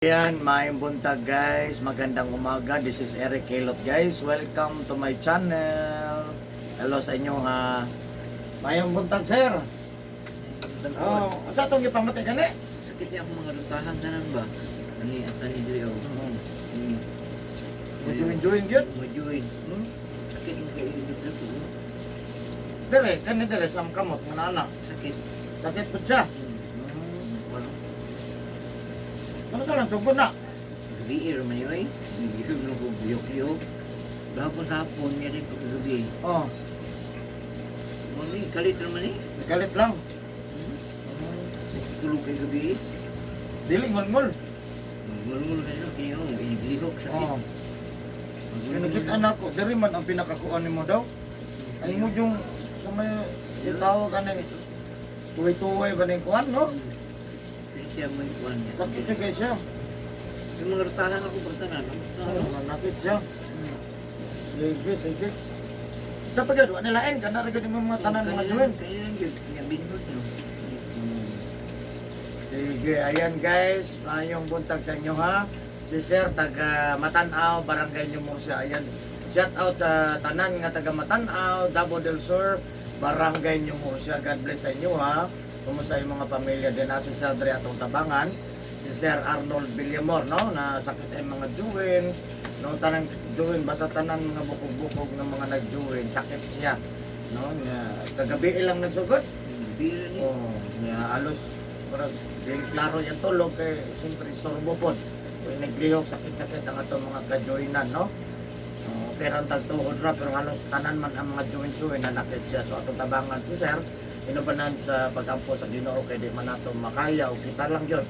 Ayan, maayong buntag, guys. Magandang umaga. This is Eric Kelot, guys. Welcome to my channel. Hello sa inyo ha. Maayong buntag, sir. Oh, asa atong gipamati gani? Sakit niya akong mga rutahan tanan ba? Ani asa ni diri oh. Mo join gyud. Mo join. Hmm? Sakit mo kay dito ko. Dire, kani dire sa kamot nga naana. Sakit. Sakit pud siya. Wala. Ano sa lang sugod na? Gabi ra man oy. Hindi mo ko biyok-biyok. Bahapon sa hapon niya rin paggabi. Oh, Mo ni kalit ra man eh. nagalit lang. Tulog kay gabi. Dili ngol-ngol. Ngulngul kayo kay oh, iniglihok sakit. Oh. Kinakita na ako, diri man ang pinakakuan nimo daw. Ay mo yung sa may tawag ani tuway-tuway ba ning kuan, no? Siya mo yung kuan niya. Sakit siya kay siya. Yung mga rutahan ako ba tanan? Oo, nanakit siya. Sige, sige. Sa pagod, wala nilain, kana rin yung mga tanan mga join. Kaya lang yun, kaya binhot no. Sige, ayan guys, maayong buntag sa inyo ha. Si Sir, taga Matanaw, Barangay New Murcia. Ayan, shout out sa tanan nga taga Matanaw, Davao del Sur, Barangay New Murcia. God bless sa inyo ha. Kumusta yung mga pamilya din? Si Sir Dre atong tabangan. Si Sir Arnold Villamor, no? Na sakit ay mga juwin. No, tanang juwin, basta tanan mga bukog-bukog ng mga nagjuwin, sakit siya. No, nga, kagabi lang nagsugod. Bira ni. Oh, nga alos murag dili klaro yung tulog kay siyempre istorbo pod. Kung naglihok, sakit-sakit ang atong mga ka-joinan, no? Oh, pero ang tagtuhod ra, pero halos tanan man ang mga join-join na nakit siya. So atong tabangan si sir, inubanan sa pagampo sa Ginoo kay di man nato makaya o kita lang yun,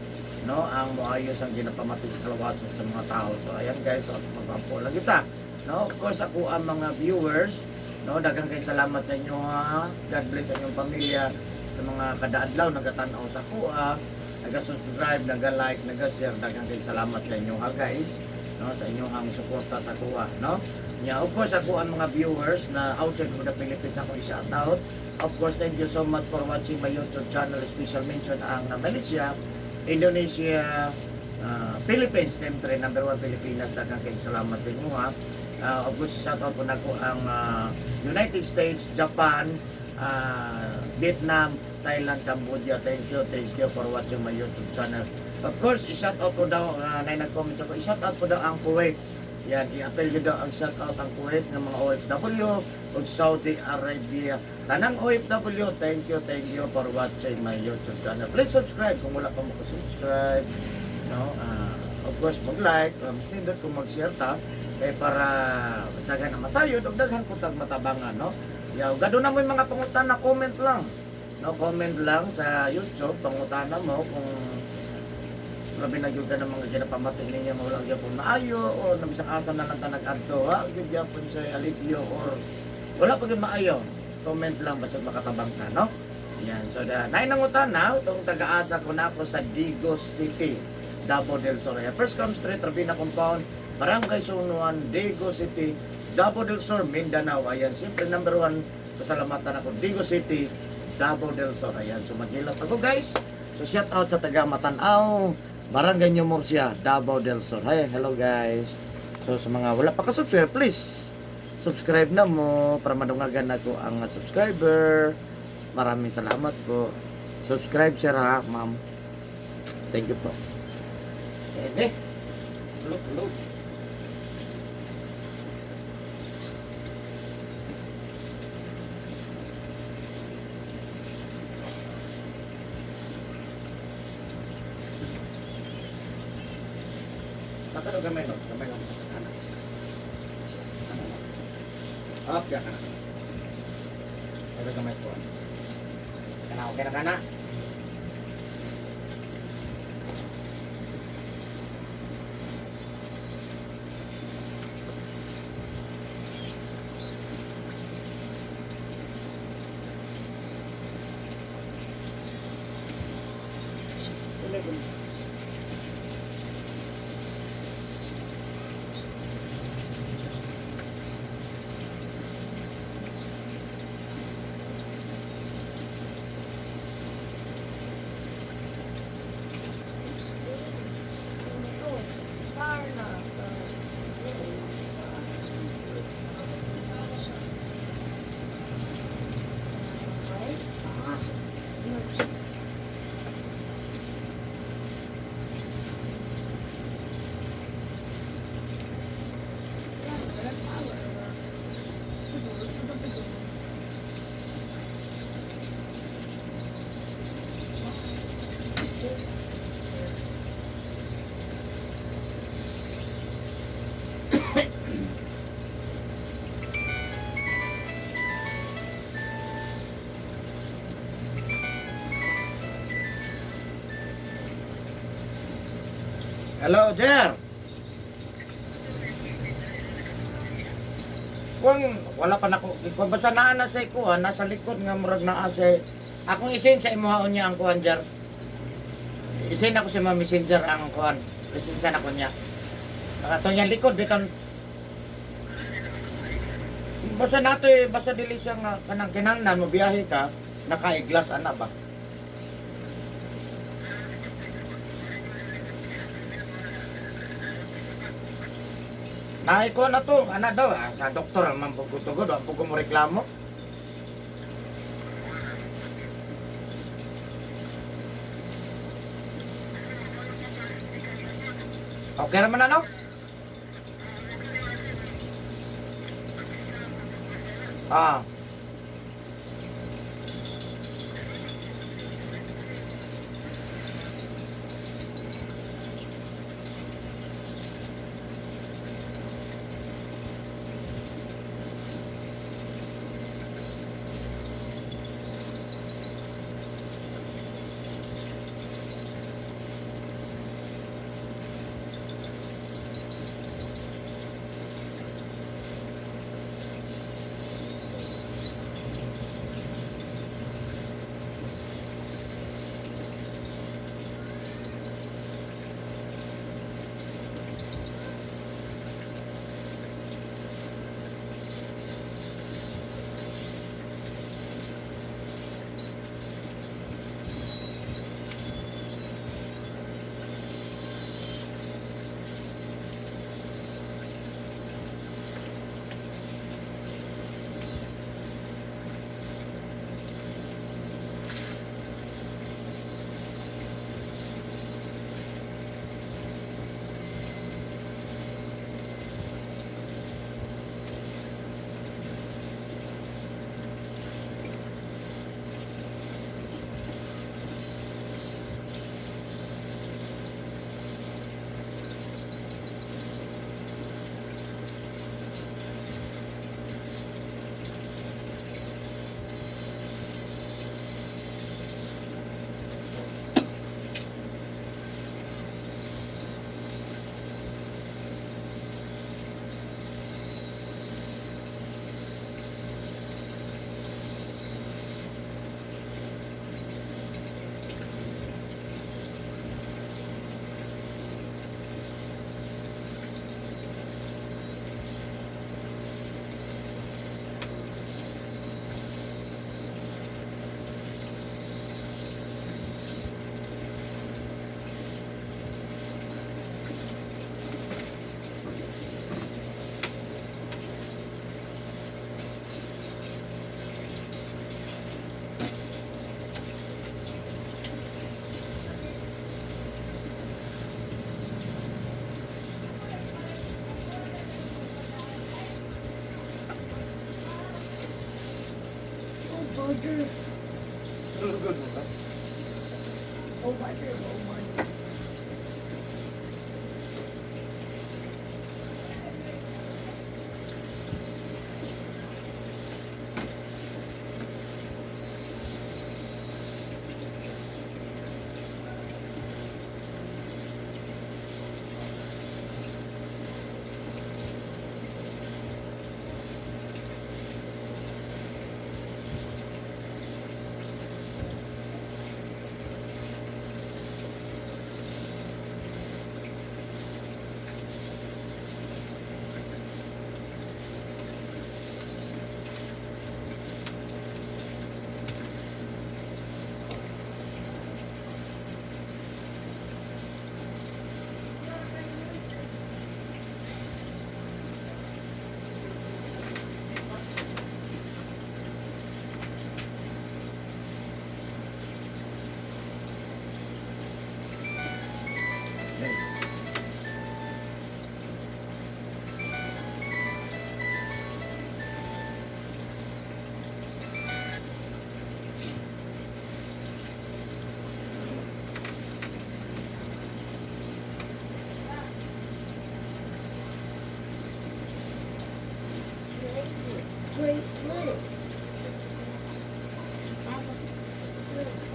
no, ang moayos ang ginapamati sa kalawasan sa mga tao. So ayan guys, so atong pagampo lang kita, no? Of course, ako ang mga viewers, no, daghang kay salamat sa inyo ha. God bless sa inyong pamilya, sa mga kadaadlaw nagatan-aw sa kuha, naga-subscribe, naga-like, naga-share. Daghang kay salamat sa inyo ha guys, no, sa inyong ang suporta sa kuha, no? Nya, of course, ako ang mga viewers na outside of the Philippines ako i-shout out. Of course, thank you so much for watching my YouTube channel. Special mention ang Malaysia, Indonesia, Philippines, siyempre, number one Pilipinas. Daghang kay salamat sa inyo ha. Of course, shout out po nako ang United States, Japan, Vietnam, Thailand, Cambodia. Thank you for watching my YouTube channel. Of course, i-shout out po daw, na nag-comment ako, i-shout out po daw ang Kuwait. Yan, i-appel nyo daw ang shout out ang Kuwait ng mga OFW o Saudi Arabia. Tanang OFW, thank you for watching my YouTube channel. Please subscribe kung wala pa maka-subscribe. No? Of course, mag-like, mas nindot kung mag-share ta kay para mas daghan na masayod ug daghan po tag matabangan, no? Yaw, gado na mo yung mga pangutana, comment lang. No, comment lang sa YouTube, pangutana mo kung grabe na gyud ka ng mga ginapamati ninyo nga wala gyapon maayo o nabisang asa na lang ta nag-adto ha gyud gyapon sa alipyo or wala pa gyud maayo, comment lang basta makatabang ka, no? Yan, so da nay nangutana itong taga-asa ko na ako sa Digos City, Davao del Sur. Ayan, First Come Street, Rabina Compound, Barangay Sunuan, Digos City, Davao del Sur, Mindanao. Ayan, siyempre number one pasalamatan ako, Digos City, Davao del Sur. Ayan, so maghilot ako guys. So shout out sa taga Matanaw, Barangay New Murcia, Davao del Sur. Hi, hello guys. So sa mga wala pa ka-subscribe, please subscribe na mo para madungagan nako ang subscriber. Maraming salamat po. Subscribe sir ha, ma'am. Thank you po. Pwede. Look, look. Sa ka gamay no? Gamay lang sa kana. Up ya kana. Pero gamay ko. Kana okay na kana. Hello, Jer. Kung wala pa nako, kung basta naa na sa kuan, nasa likod nga murag naa sa akong i-send sa imuha niya ang kuan, Jer. I-send ako sa mga messenger ang kuan. Lisensya na ko niya. Katong yung likod bitan basta nato eh, basta dili siya nga kanang kinahanglan mo biyahe ka, naka-iglas ana ba? Naay ko na to, ana daw, ah, sa doktor ang mampugutugod, ang pugo mo reklamo. Okay naman ano? Ah. Oh, Roger. Lugod mo ka? Oh, my God. Oh, my God. Great blue. Papa, blue.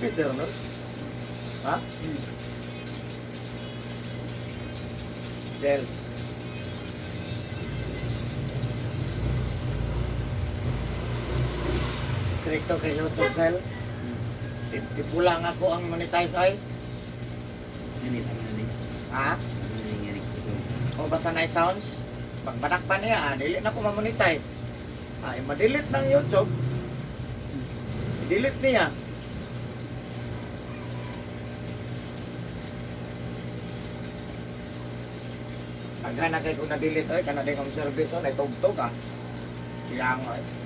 Service there, no? Ha? Gel. Stricto kay YouTube sel. Ipula nga ko ang monetize ay. Ganit ang nani. Ha? Ano nangyari ko so. O basta na sounds. Pagbanak pa niya, ah, dili na ko ma-monetize. Ay, ma-delete ng YouTube. I-delete niya. Agana na kay kung na-delete oy, kana din home service oh, naitugtog ah. Siyang oy.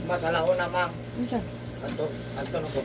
Mas alauna, ma'am. Unsa? Anto, anto na ko.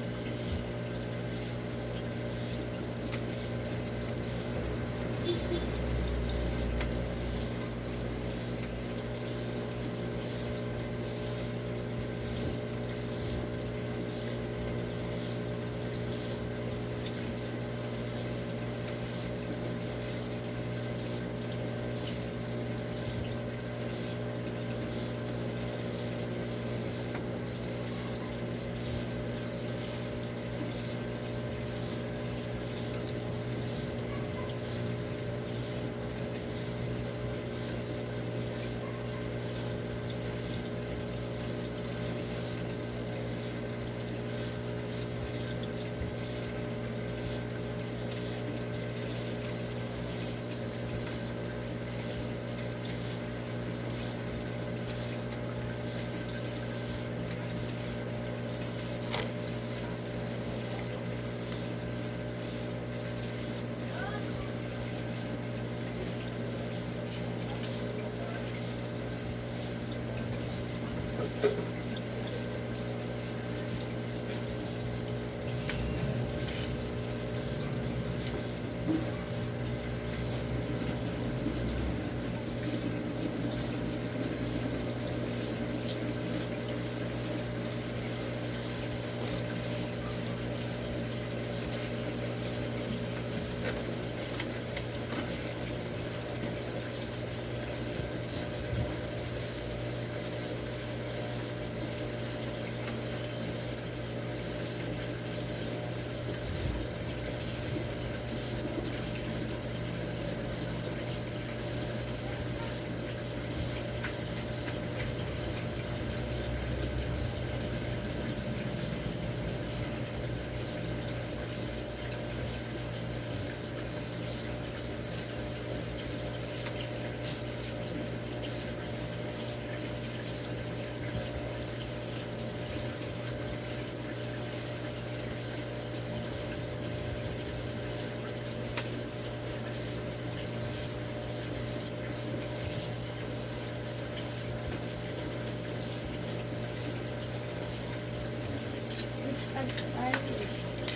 Which I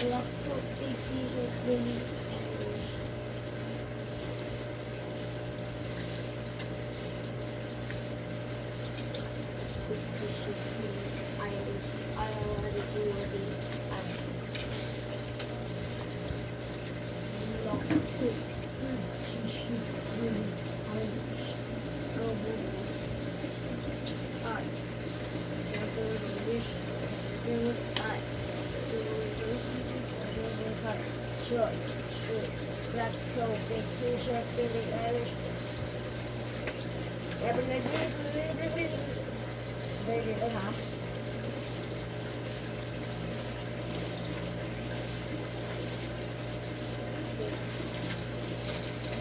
lots of big pieces really. I already do it. Short, short, black toe, big t-shirt, Billie Eilish. Very little, huh?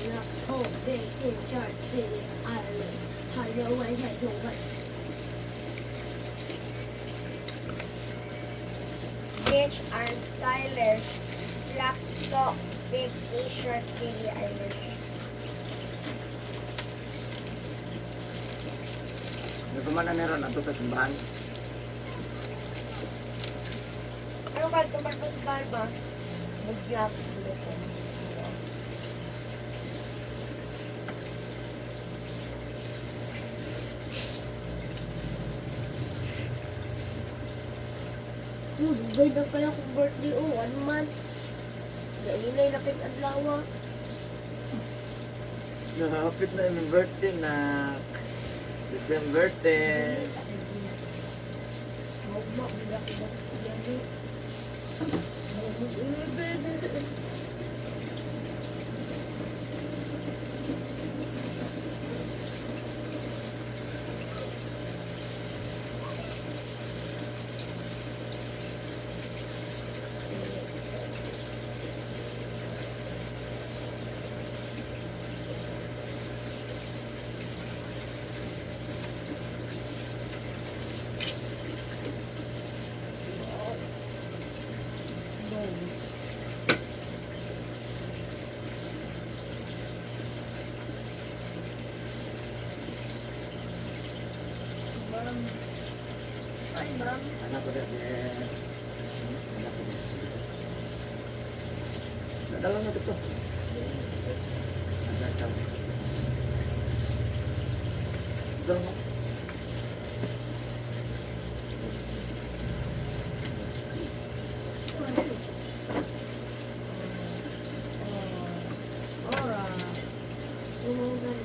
Black toe, big t-shirt, Billie Eilish. Hello, I had to wait. Bitch, I'm stylish. Black top, big t-shirt, Billie Eilish. Nagkuman na meron ato ka simbahan. Ano ka, tumalpas ba ba? Magyap ko. Oh, dugay na kaya akong birthday, oh, one month. Dahil na adlaw. Nahapit na yung birthday na December 10. Maugma, bila ko ba? Ay, ma'am. Anak ko dyan. Eh. Anak ko dyan. Nadala na dito. Anak ko. Dala mo. Ora. Umugan.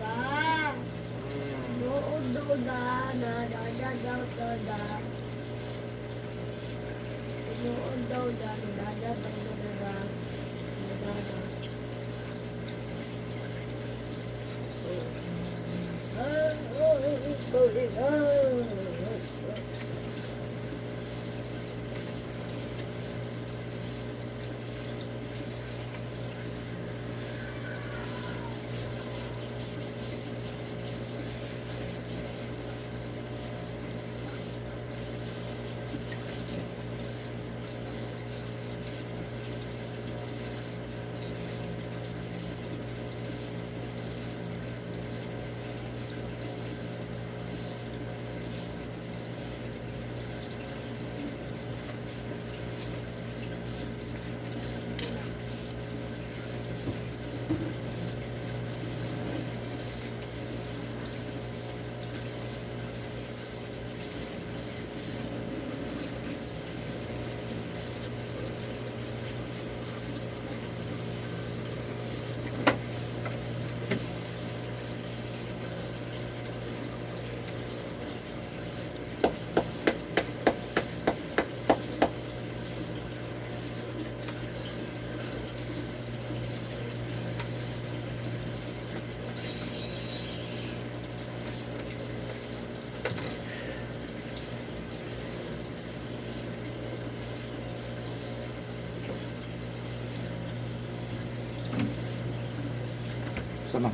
Ba. Nood do da na da da da da da. Nood daw da da da da da da da da da da. Ah, oh, oh, oh, oh, oh. Sama.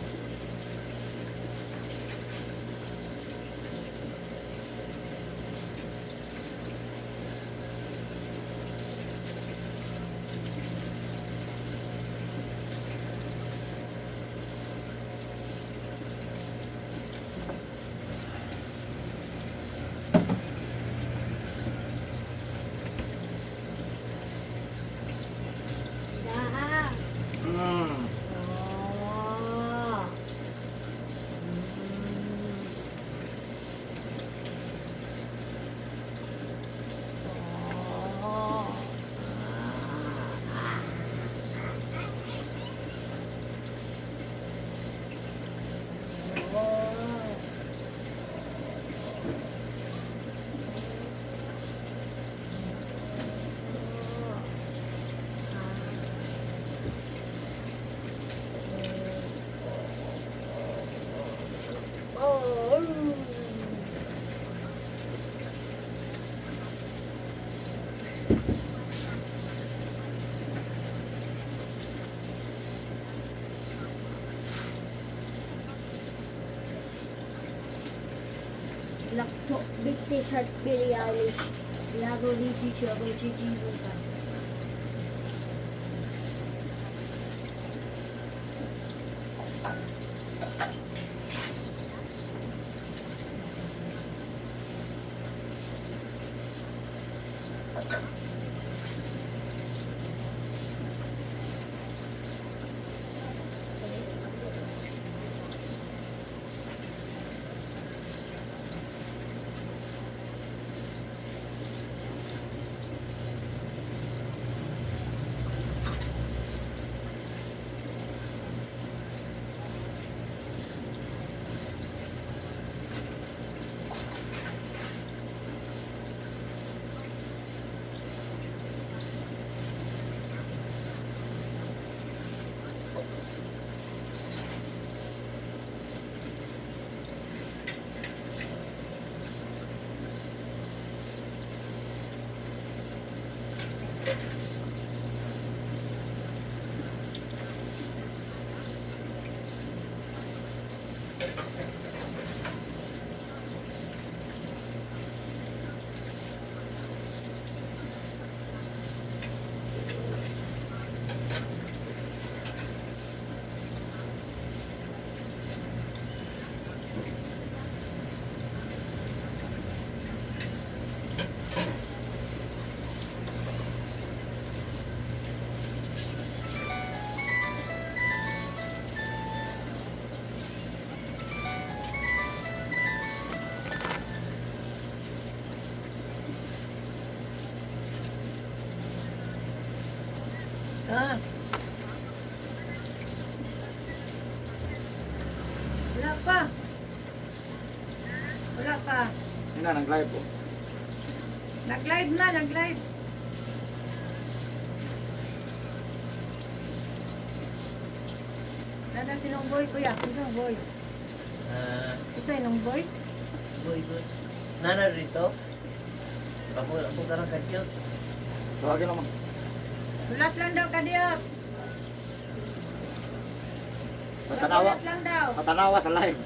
Da. Oh. Oh. Oh. Oh. Lakto, big t-shirt biryani. Lago lichi chogo chichi buka. Wala pa. Wala pa. Yun na, nag-live po. Nag-live na, nag-live. Nana si Nung Boy, kuya. Kuya Nung Boy. Ah, Kuya Nung Boy. boy, boy. Nana rito. Ako, ako karang kadyot. Tawagin mo. Bulat lang daw kadiop. Matanawa. Bulat lang daw. Matanawa sa live.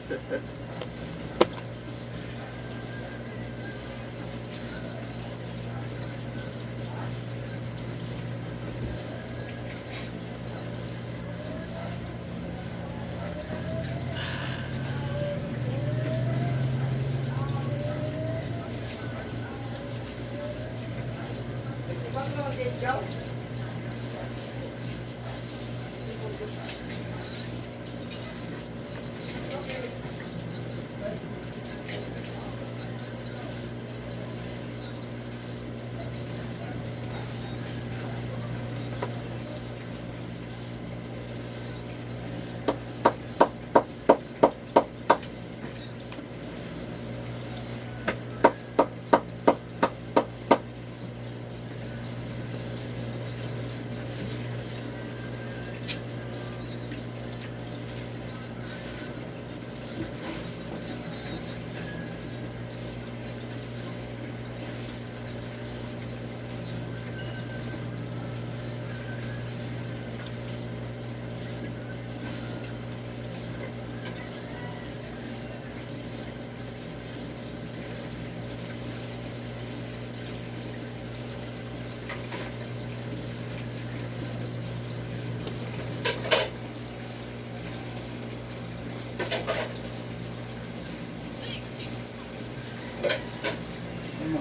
Ano?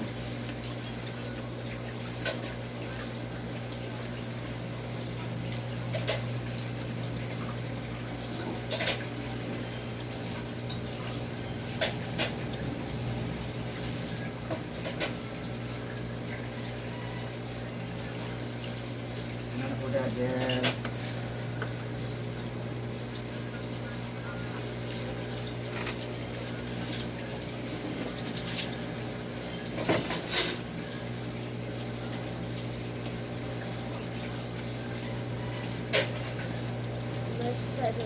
Ano po, Daddy? Let's start.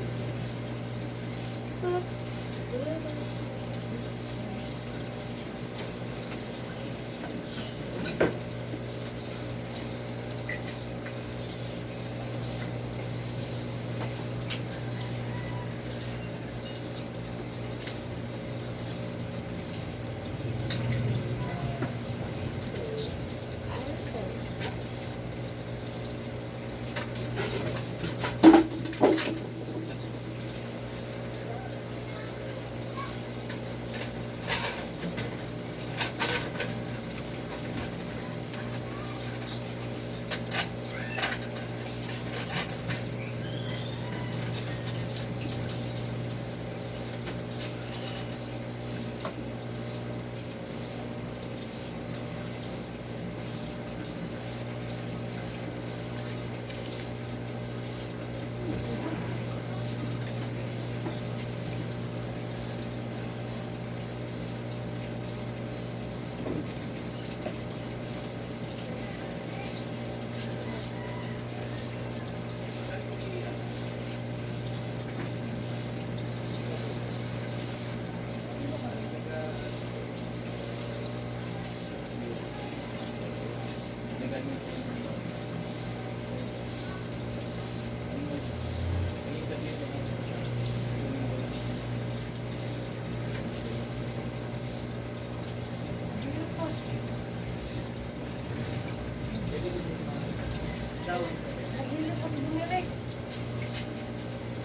Naghilo pa si Dumirex.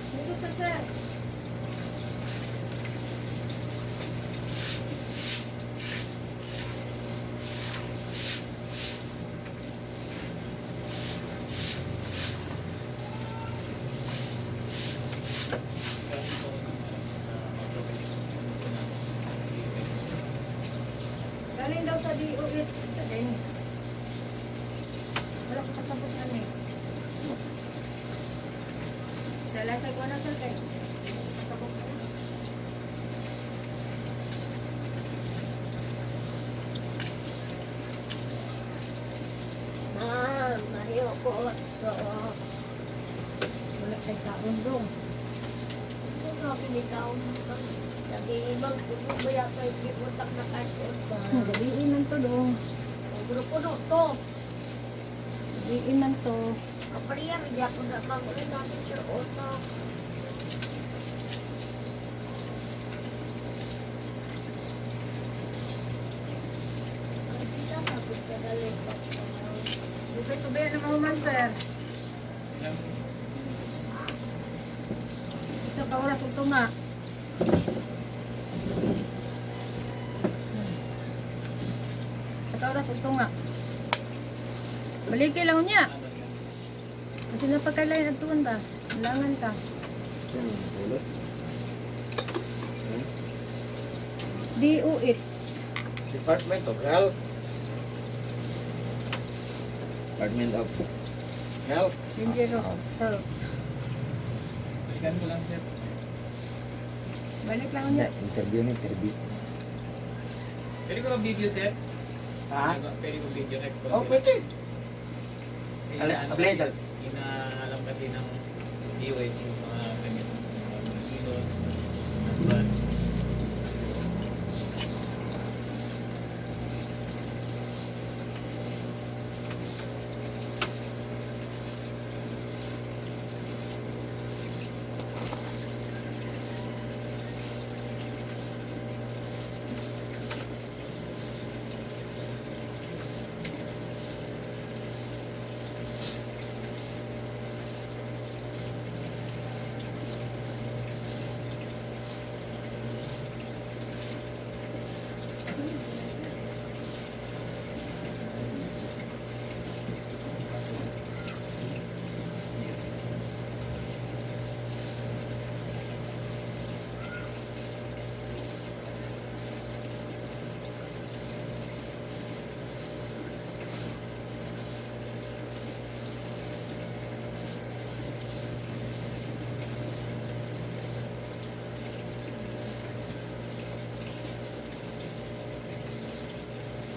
Dito ka, sir. Galing daw sa DOH. Sa din. Wala ko pasabot ano eh. Sa lahat ko na sir kay. Pasabot na. So, Wala kay kaon dong. Ano nga ikaw nag-iibang puno ba yata hindi utak na kahit ba? Gabi man to dong. Pero puno to. Gabi man to. Kapariya, hindi ako na magulit natin siya utak. Hindi ka sagot ka dali pa. Dugay to ba na mahuman, sir? Isa ka oras ito nga. Isa ka oras ito nga. Baliki lang niya. Kasi napagkalain nagtuon ba? Langan ta. Sino tulog? DOH. Department of Health. Department of Health. Dangerous health. Balikan ko lang, sir. Balik lang niya. Interview na interview. Pwede ko lang video, sir? Ha? Pwede ko video record. Oh, pwede. Ano, Apply dal. Inaalam kasi ng DOH yung mga ganito. Mga hilot, number.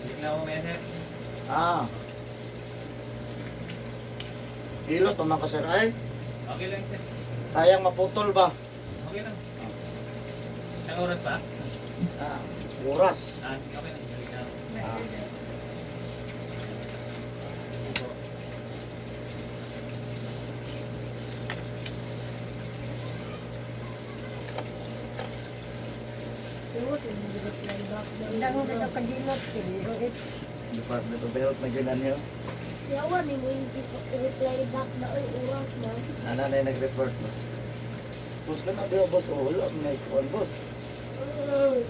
Balik na ako mamaya, sir. Ah. Hilot pa man ka sir ay. Okay lang, sir. Sayang maputol ba? Okay lang. Isang oras pa? Ah, oras. Ah, okay lang. Balik na ako. Ah. Thank you po. Dango kita kadilot. DOH. Department of Health na gyud niyo. Yawa ni mo hindi ko reply back na oy oras na. Ana na yung nag-report no. Boss ka na diyo boss oh, wala may kuan boss. Ay.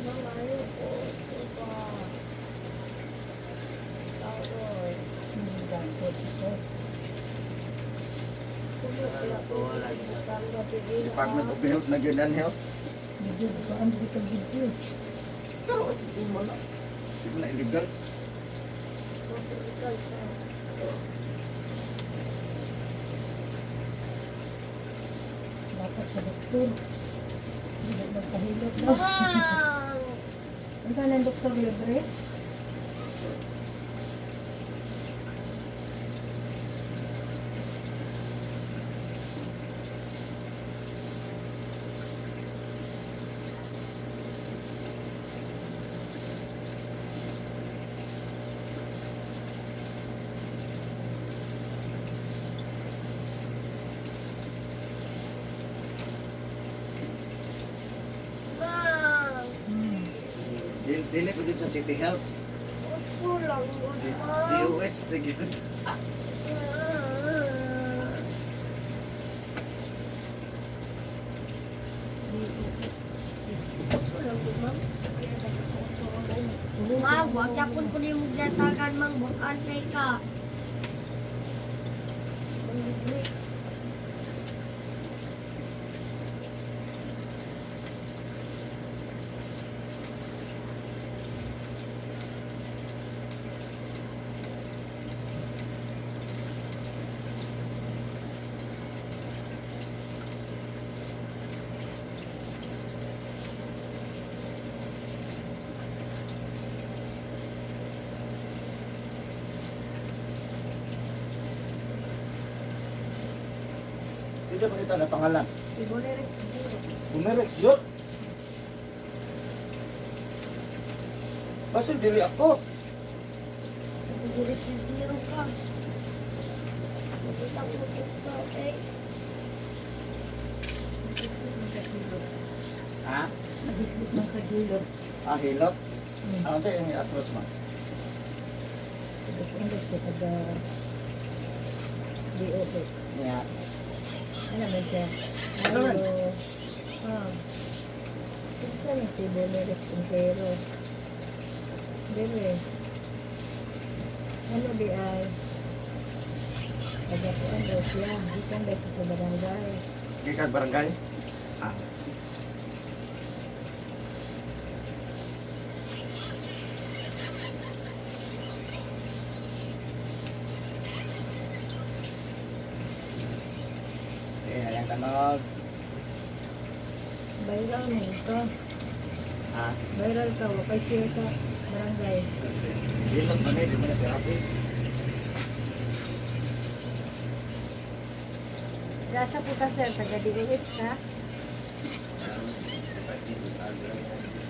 Mga ko pa. Tawag. Department of Health na gyud niyo. Video ko ang dito video. Pero hindi mo na. Hindi mo na illegal. Dapat sa doktor. Hindi magpahilot daw. Wow! Ang kanan doktor libre. Wow! Dili ko din sa City Health. Utso lang, ma'am. DOH na gyud. Utso lang, ma'am. Ma'am, wag yapon ko ni mong gatagan, ma'am. Bukan kay ka. Libre. Hindi makita na pangalan. Si Bonerik siguro. Bumerek yun. Basta dili ako. Bumerek siguro ka. Utak mo ka, okay? Nagisgit man sa kilot. Ha? Nagisgit man sa kilot. Ah, hilot. Hmm. Ah, ito yung atros mo. Taga siya, taga DOH. Yeah. Ano man siya? Ano man? Hello. Ah. Kinsa ni si Bonerik Quintero? Dili. Ano di ay? Taga kuan daw siya. Gikan daw siya sa barangay. Gikan barangay. Ah. Eh, ayan tanog. Viral mo ito. Ah, Viral ka. Wa kay share sa barangay. kasi hilot man eh, di mo na therapist. Gasa po ka, sir, taga DOH ka? Department of Agriculture.